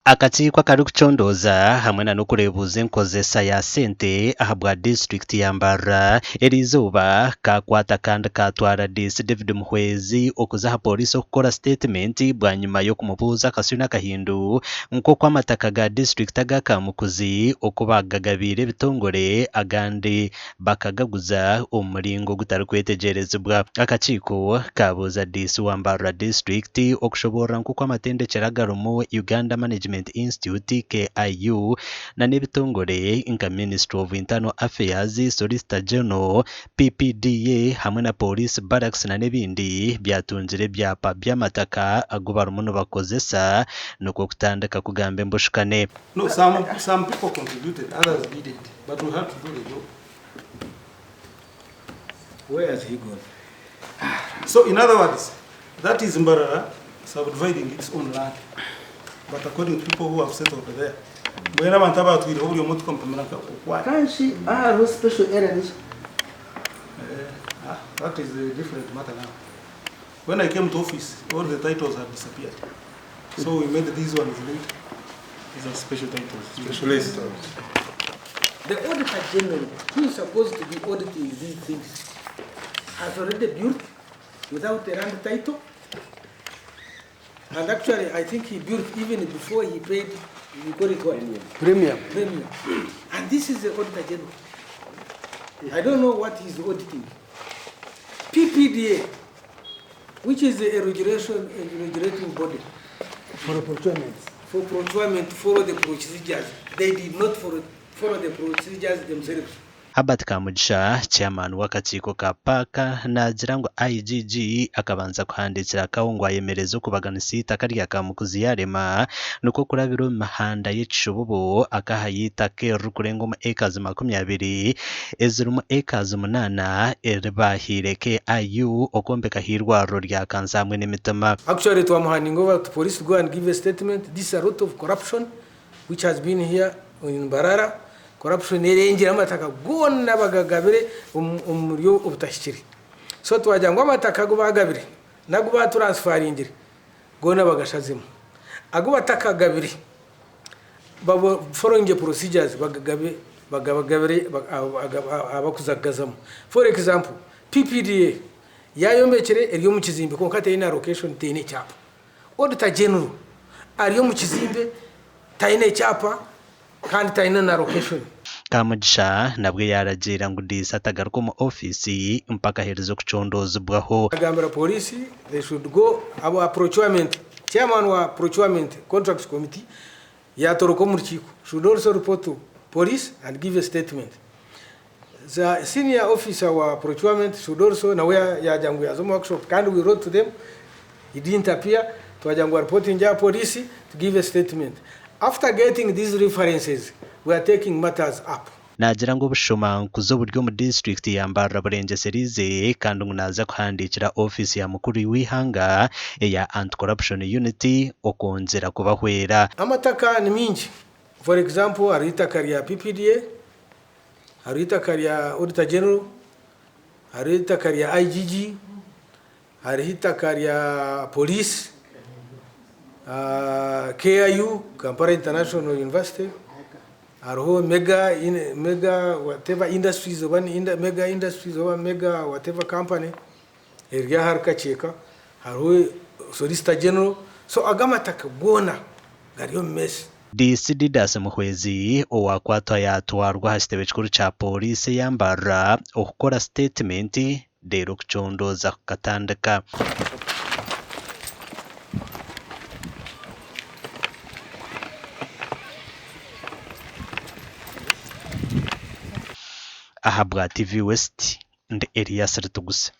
Akakiiko akarikucondooza hamwe na n'okureebuuza enkozesa ya sente ahabwa disiturikiti ya Mbarara eriizooba kaakwata kandi kaatwara Diisi David Muhwezi okuza aha pooriisi okukora siteetimenti bwanyima y'okumubuuza akasyo n'akahindu nk'oku amataka ga disiturikiti aga Kamukuzi oku baagagabiire ebitongore agandi bakagaguza omu muringo ogutarikwetegyerezibwa. Akakiiko kaabuuza Diisi wa Mbarara Disiturikiti okushoboorora nk'oku amatendekyero agarimu Uganda Management Institute, KIU, na n'ebitongore nka Ministry of Internal Affairs, Solicitor General, PPDA hamwe na Police Barracks na n'ebindi byatungire ebyapa by'amataka agu barimu nibakozesa nikwo kutandika kugamba embushukane. No, some, some people contributed, others didn't. But we had to do the job. Where has he gone? So in other words, that is Mbarara subdividing its own land. But according to people who have settled there, mbwenu abantu abatwireho buri omwe tukamupimira nka okwari. Kanshi hariho special area nizo. Eh, ah, that is a different matter now. When I came to office, all the titles had disappeared. So we made these ones later. These are special titles. Specialist. The Auditor General, who is supposed to be auditing these things, has already built without a land title. And actually, I think he built even before he paid, you call it what? Premium. Premium. And this is the Auditor General. I don't know what he's auditing. PPDA, which is a regulation, a regulating body. For procurement. For procurement to follow the procedures. They did not follow, follow the procedures themselves. Herbert Kamugisha, Chairman w'akakiiko ka PAC naagira ngu IGG akabanza kuhandiikira Kawo ngu ayemereze okubaganisa eitaka rya Kamukuzi yaarema nikwo kurabira omu mihanda y'ekishububu akahayo eitaka eririkurenga omu acres 20 ezirimu acres munaana eri baahaire KIU okwombekaho eirwariro rya kansa hamwe n'emitima. Actually twamuhandinga over to police to go and give a statement, this is a lot of corruption which has been here in Mbarara, corruption erengire amataka goona bagagabire omu buryo obutahikire. So twagira ngu amataka agu bagabire n'agu baturansfaringire goona bagashazemu. Agu batakagabire baba following procedures bagagabe bagabagabire abakuza kugazamu. For example, PPDA yayombekire eri omu kizimbe kwonka teine allocation teine kyapa. Auditor General ari omu kizimbe taine kyapa kandi taine na allocation. Kamugisha nabwe yaaragiira ngu Diisi atagaruka omu ofiisi mpaka aherize okucondoozibwaho. Agambira police they should go aba procurement chairman wa procurement contracts committee yatoroka omu rukiiko should also report to police and give a statement. The senior officer wa procurement should also nawe yagira ngu yaza omu workshop kandi we wrote to them he didn't appear twagira ngu areportinge aha police to give a statement. After getting these references we are taking matters up. Naagira ngu obushomankuzi oburi omu disiturikiti ya Mbarara burengyesereize kandi ngu naaza kuhandiikira ofiisi ya mukuru w'eihanga eya Anti-Corruption Unit okwongyera kubahwera. Amataka ni mingi for example hariho eitaka rya PPDA, hariho eitaka rya Auditor General, hariho eitaka rya IGG, hariho eitaka rya Police, KIU, Kampala International University, hariho Mega, Mega whatever industries oba ni Mega industries oba Mega whatever company eri ahari Kakyeka, hariho Solicitor General, so ago amataka goona gari omu mess. DC Didas Muhwezi owakwatwa yatwarwa aha kitebe kikuru kya Pooriisi eya Mbarara okukora sitetimenti reero okucondooza kukatandika. Ahabwa TV West, ndi Elias Rutuguse.